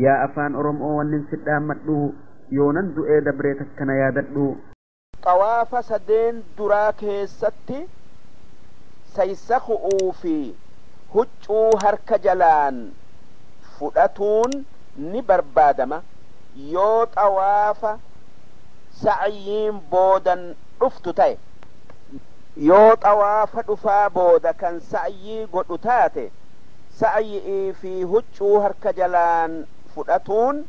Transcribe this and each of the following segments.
Yaa afaan Oromoo wannin sidhaammadhu yoonan du'ee dabree takkana yaadadhu. Xawaafa sadeen duraa keessatti saysaku'uu fi huccuu harka jalaan fudhatuun ni barbaadama. Yoo xawaafa sa'yiin boodan dhuftu ta'e, yoo xawaafa dhufaa booda kan sa'yii godhu taate, sa'yi'ii fi huccuu harka jalaan fudhatuun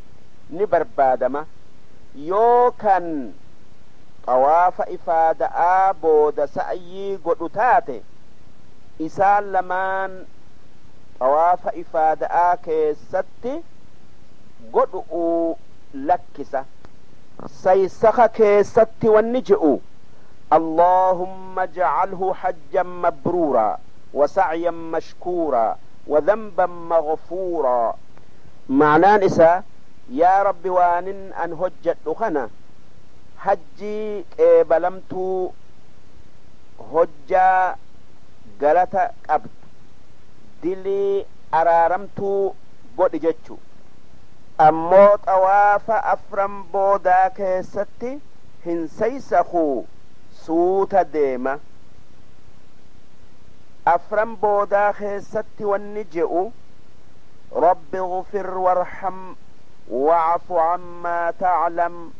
ni barbaadama. Yoo kan xawaafa ifaada'aa booda sa'yii godhu taate, isaan lamaan xawaafa ifaada'aa keessatti godhu'uu lakkisa. Saysaka keessatti wanni je'u: اللهم اجعله حجا مبرورا وسعيا مشكورا وذنبا مغفورا. معنaan isaa: yaa Rabbi, waanin an hojjedhu kana hajjii qeebalamtuu, hojjaa galata qabdu, dilii araaramtuu godhi jechu. Ammoo xawaafa afran boodaa keessatti hin saysakuu, suuta deema. Afran boodaa keessatti wanni je'u: رب اغفر وارحم واعف عما تعلم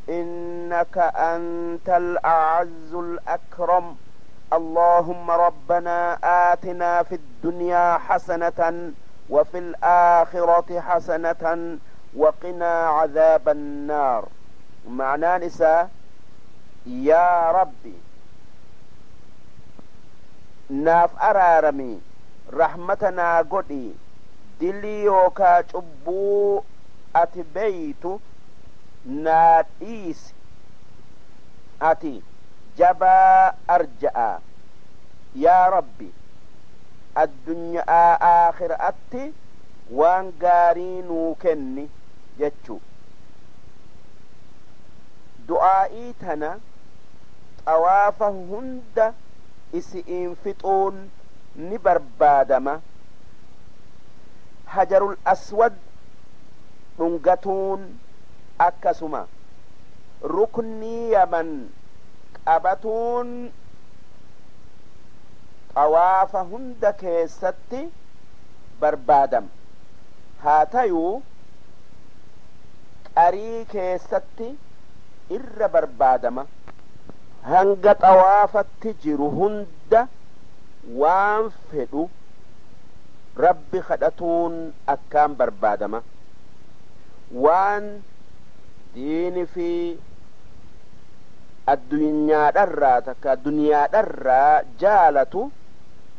إنك أنت الأعز الأكرم. اللهم ربنا آتنا في الدنيا حسنة وفي الآخرة حسنة وقنا عذاب النار. معنaan isaa: yaa Rabbi, naaf araarami, rahmata naa godhi, dilii yookaa cubbuu ati beeytu naa dhiisi, ati jabaa arja'a. Yaa Rabbi, addunyaa aakhiraatti waan gaarii nuu kenni jechu. Du'aa'ii tana xawaafa hunda isi'iin fixuun ni barbaadama. Hajarul Aswad dhungatuun akkasuma ruknii Yaman qabatuun xawaafa hunda keessatti barbaadama. Haa tayuu qarii keessatti irra barbaadama. Hanga xawaafatti jiru hunda waan fedhu Rabbi kadhatuun akkaan barbaadama. Waan diini fi addunyaadharraa takka duniyaadharraa jaalatu,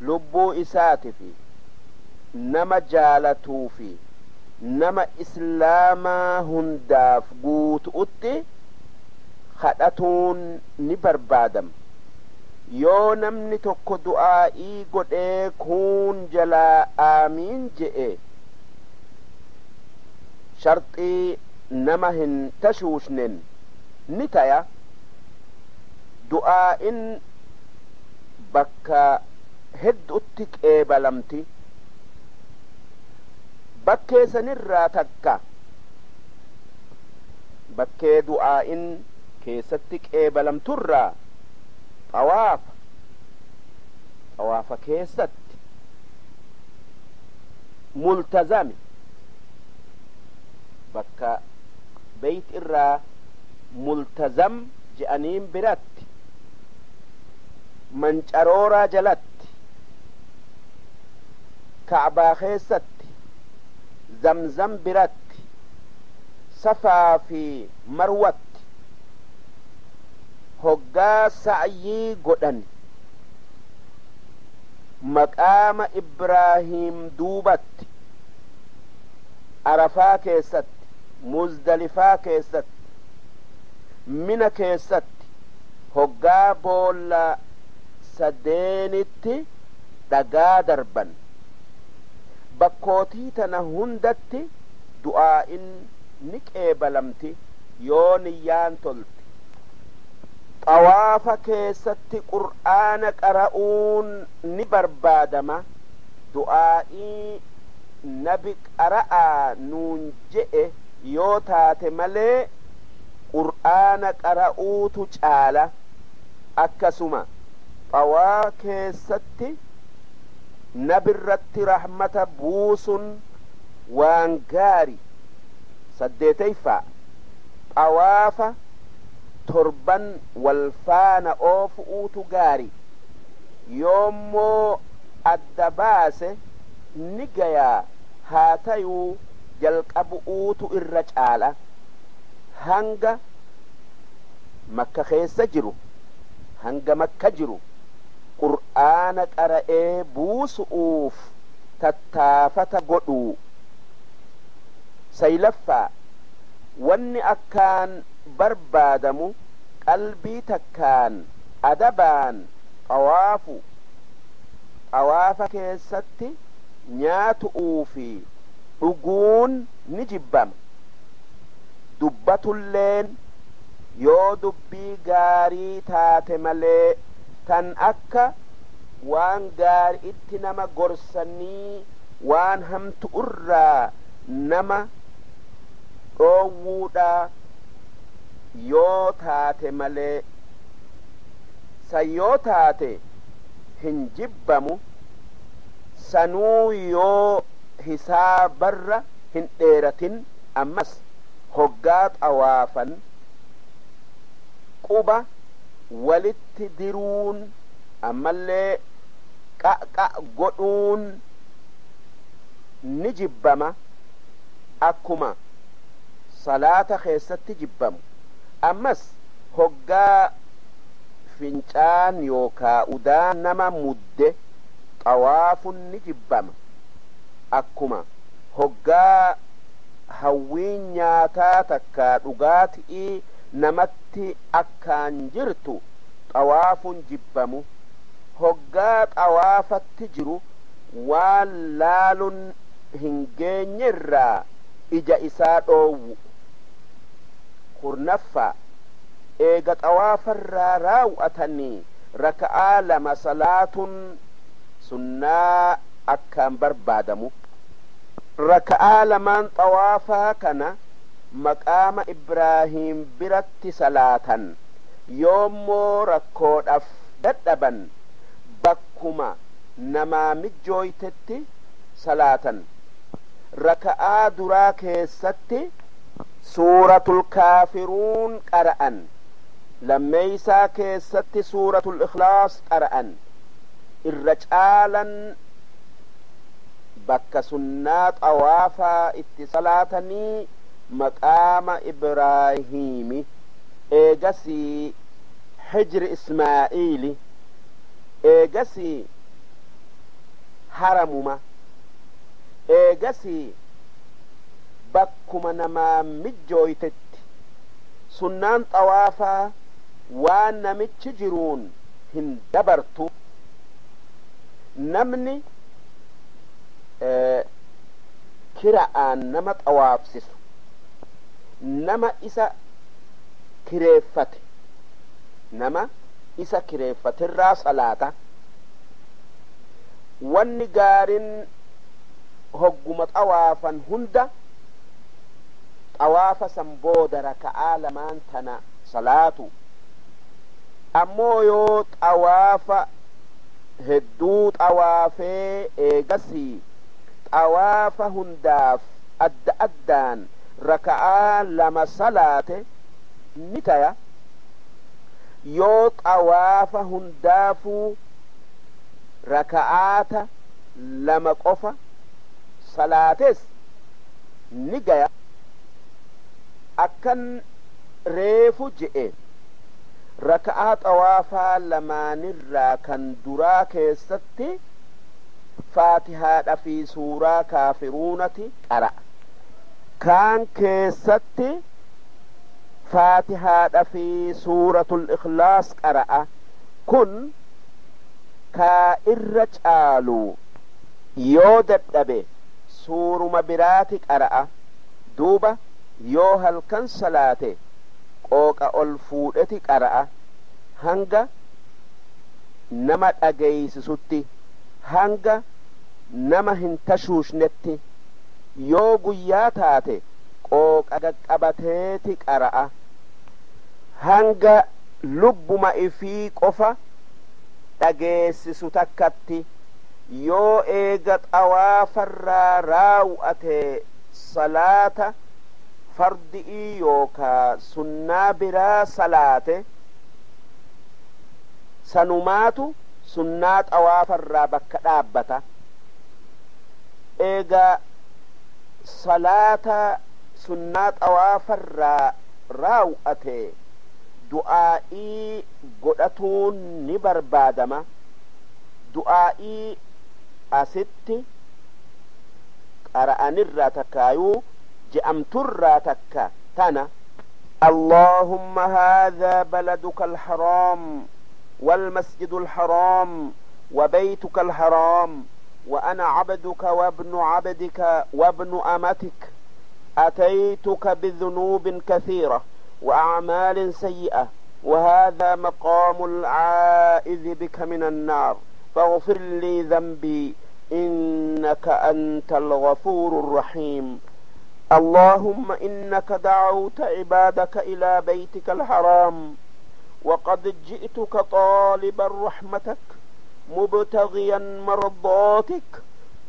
lubbuu isaati fi nama jaalatuu fi nama islaamaa hundaaf guutu'utti kadhatuun ni barbaadama. Yoo namni tokko du'aa'ii godhee kuun jalaa aamiin je'e, sharxii nama hin tashuushnen ni taya. Du'aa'in bakka hedduutti qeebalamti. Bakkee sanirraa takka, bakkee du'aa'in keessatti qeebalamturraa, xawaafa keessatti, Multazami, bakka beyt irraa Multazam je'aniin biratti, mancarooraa jalatti, Kacbaa keessatti, Zamzam biratti, Safaa fi Marwatti, hoggaa sa'yii godhan, maqaama Ibraahiim duubatti, Arafaa keessatti, Muzdalifaa keessatti, Mina keessatti, hoggaa boolla sadeenitti dhagaa darban. Bakkootii tana hundatti du'aa'in ni qeebalamti yoo niyyaan tolte. Xawaafa keessatti Qur'aana qara'uun ni barbaadama. Du'aa'ii Nabi qara'aa nuun je'e yoo taate malee Qur'aana qara'uutu caala. Akkasuma xawaafa keessatti nabirratti rahmata buusun waan gaari. Saddeeteyfaa, xawaafa torban wal faana oofu'uutu gaari. Yoommoo adda baase ni gayaa, haa tayuu jalqabu'uutu irra caala. Hanga Makka keessa jiru, hanga Makka jiru Qur'aana qara'ee buusu'uuf tattaafata godhuu. Saylaffaa, wanni akkaan barbaadamu qalbii takkaan adabaan xawaafu. Xawaafa keessatti nyaatu'uu fi dhuguun ni jibbama. Dubbatulleen yoo dubbii gaarii taate malee, tan akka waan gaari'itti nama gorsanii waan hamtu irraa nama dhoowwuudha yoo taate malee, san yoo taate hin jibbamu. Sanuu yoo hisaabarra hin dheeratin. Ammas hoggaa xawaafan quba walitti diruun, ammallee qaqqa godhuun ni jibbama, akkuma salaata keessatti jibbamu. Ammas hoggaa fincaan yookaa udaan nama mudde xawaafun ni jibbama, akkuma hoggaa hawwiin nyaataa takkaa dhugaatii namatti akkaan jirtu xawaafun jibbamu. Hoggaa xawaafatti jiru waan laalun hin geenyerraa ija isaa dhoowwu. Kurnaffaa, eega xawaafarraa raaw'atanii raka'aa lama salaatun sunnaa akkaan barbaadamu. Raka'aa lamaan xawaafaa kana maqaama Ibraahiim biratti salaatan. Yoommoo rakkoodhaf dadhaban bakkuma namaa mijjooytetti salaatan. Raka'aa duraa keessatti Suuratul Kaafiruun qara'an, lammeeysaa keessatti Suuratul Ikhlaas qara'an. Irra caalan bakka sunnaa xawaafaa itti salaatanii maqaama Ibraahiimi, eegasii Hijri Ismaa'iili, eegasii haramuma, eegasii bakkuma namaa mijjooytetti. Sunnaan xawaafaa waan namichi jiruun hin dabartu. Namni kira'aan nama xawaafsisu nama isa kireeffate, nama isa kireeffaterraa salaata. Wanni gaarin hogguma xawaafan hunda xawaafa san booda raka'aa lamaan tana salaatu. Ammoo yoo xawaafa hedduu xawaafee eegasii xawaafa hundaaf adda addaan raka'aa lama salaate ni taya. Yoo xawaafa hundaafuu raka'aata lama qofa salaates ni gaya. Akkan reefu je'e, raka'aa xawaafaa lamaanirraa kan duraa keessatti Faatihaadha fi suuraa Kaafiruunati qara'a, kaan keessatti Faatihaadha fi Suuratul Ikhlaas qara'a. Kun kaa irra caalu. Yoo dadhabe suuruma biraati qara'a. Duuba yoo halkan salaate qooqa ol fuudheti qara'a hanga nama dhageeysisutti, hanga nama hin tashuushnetti. Yoo guyyaa taate qooqa qaqqabateeti qara'a, hanga lubbuma ifii qofa dhageessisu takkatti. Yoo eega xawaafarraa raaw'ate salaata fardi'ii yookaa sunnaa biraa salaate, sanumaatu sunnaa xawaafarraa bakka dhaabbata. Eega salaata sunnaa xawaafarraa raaw'ate du'aa'ii godhatuun ni barbaadama. Du'aa'ii asitti qara'anirraa takkaayuu je'amturraa takka tana: اللهم هذا بلدك الحرام والمسجد الحرام وبيتك الحرام، وأنا عبدك وابن عبدك وابن أمتك، أتيتك بذنوب كثيرة وأعمال سيئة، وهذا مقام العائذ بك من النار، فاغفر لي ذنبي إنك أنت الغفور الرحيم. اللهم إنك دعوت عبادك إلى بيتك الحرام، وقد جئتك طالبا رحمتك مبتغيا مرضاتك،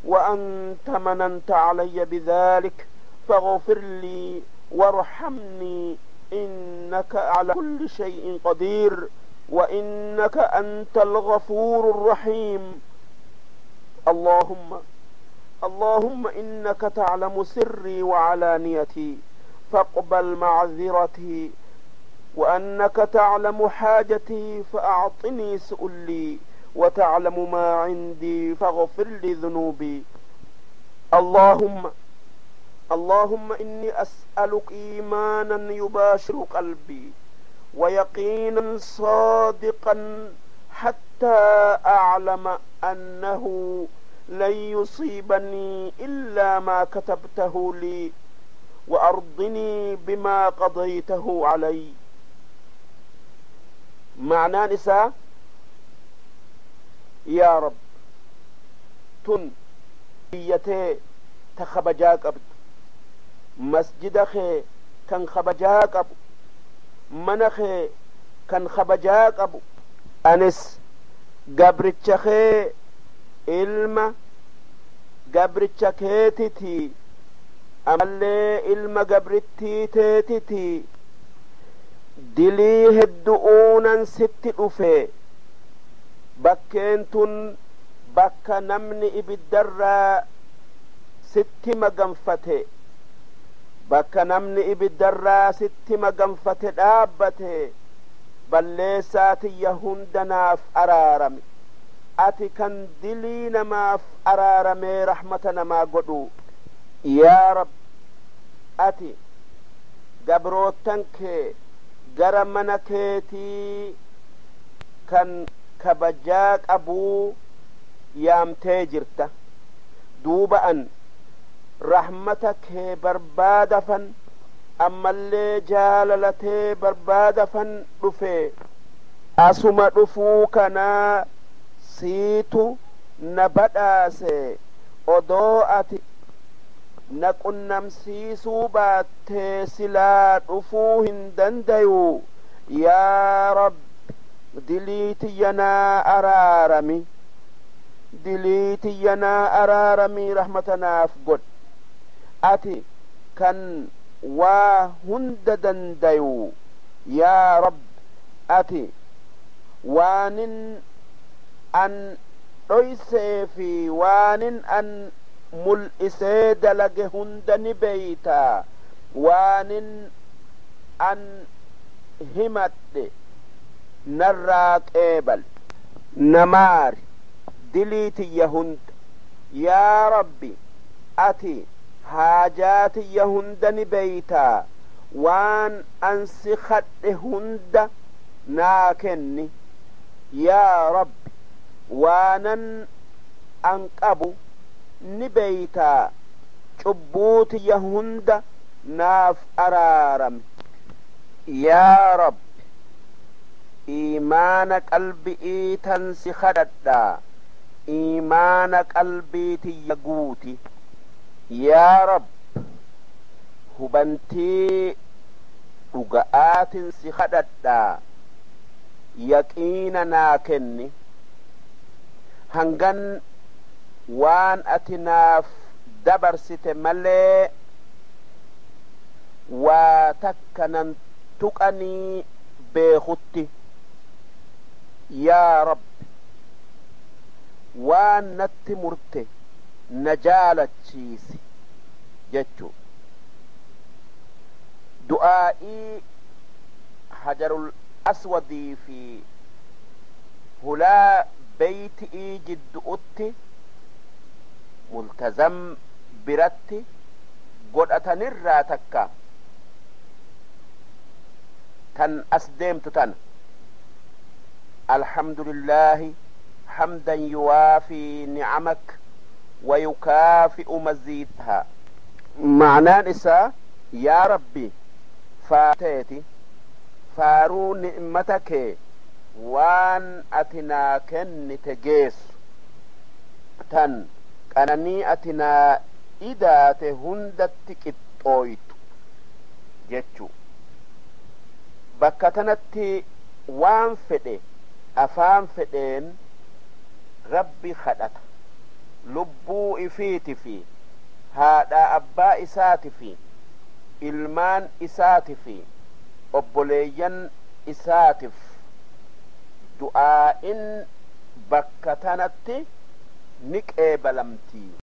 وأنت مننت علي بذلك، فاغفر لي وارحمني إنك على كل شيء قدير، وإنك أنت الغفور الرحيم. اللهم إنك تعلم سري وعلانيتي فاقبل معذرتي، وأنك تعلم حاجتي فأعطني سؤلي، وتعلم ما عندي فاغفر لي ذنوبي. اللهم إني أسألك إيمانا يباشر قلبي، ويقينا صادقا حتى أعلم أنه لن يصيبني إلا ما كتبته لي، وأرضني بما قضيته علي. معنى نساء: يا رب تن biyyatee ta kabajaa qabdu, masjida kee kan kabajaa qabu, mana kee kan kabajaa qabu, anis gabricha kee, ilma gabricha keetiti, amallee ilma gabrittii teetiti, dilii heddu'uunan sitti dhufe. Bakkeen tun bakka namni ibiddarraa sitti maganfate, bakka namni ibiddarraa sitti maganfate dhaabbate. Balleessaa tiyya hunda naaf araarami, ati kan dilii namaaf araaramee rahmata namaa godhu. Yaa Rab, ati gabroottan kee gara mana keetii kan kabajaa qabuu yaamtee jirta. Duuba an rahmata kee barbaadafan, ammallee jaalalatee barbaadafan dhufe. Asuma dhufuu kanaa siitu na badhaase. Odoo ati na qunnamsiisuu baattee silaa dhufuu hin dandayu. Yaa Rabbi, dilii tiyya naa araarami, dilii tiyya naa araarami, rahmata naaf godhi, ati kan waa hunda dandayu. Yaa Rabbi, ati waanin an dhoysee fi waanin an mul'isee dalage hunda ni beeyta. Waanin an himadhe narraa qeebal, namaari dilii tiyya hunda. Yaa Rabbi, ati haajaa tiyya hunda ni beeytaa. Waan an si kadhe hunda naa kenni. Yaa Rabbi, waanan an qabu ni beeytaa. Cubbuu tiyya hunda naaf araarami. Yaa Rabbi, iimaana qalbi'ii tan si kadhadhaa, iimaana qalbii tiyya guuti. Yaa Rab, hubantii dhuga'aatin si kadhadhaa, yaqiina naa kenni, hangan waan ati naaf dabarsite malee waa takka nan tuqanii beekutti. Yaa Rabbi, waan natti murte na jaalachiisi jechu. Du'aa'ii Hajarul Aswadii fi hulaa beyti'ii jiddu'utti Multazam biratti godhatanirraa takka tan as deemtu tana: Alhamdulillaahi hamdan yuwaafii nicamak wayukaafi'u maziidahaa. Ma'naan isaa, yaa Rabbi, faateeti faaruu ni'mata kee waan ati naa kennite geessu, tan qananii ati naa idaate hundatti qixxooytu jechu. Bakka tanatti waan fedhe afaan fedheen Rabbi kadhata, lubbuu ifiiti fi haadha abbaa isaati fi ilmaan isaati fi obboleeyyan isaatif du'aa'in bakka tanatti ni qeebalamti.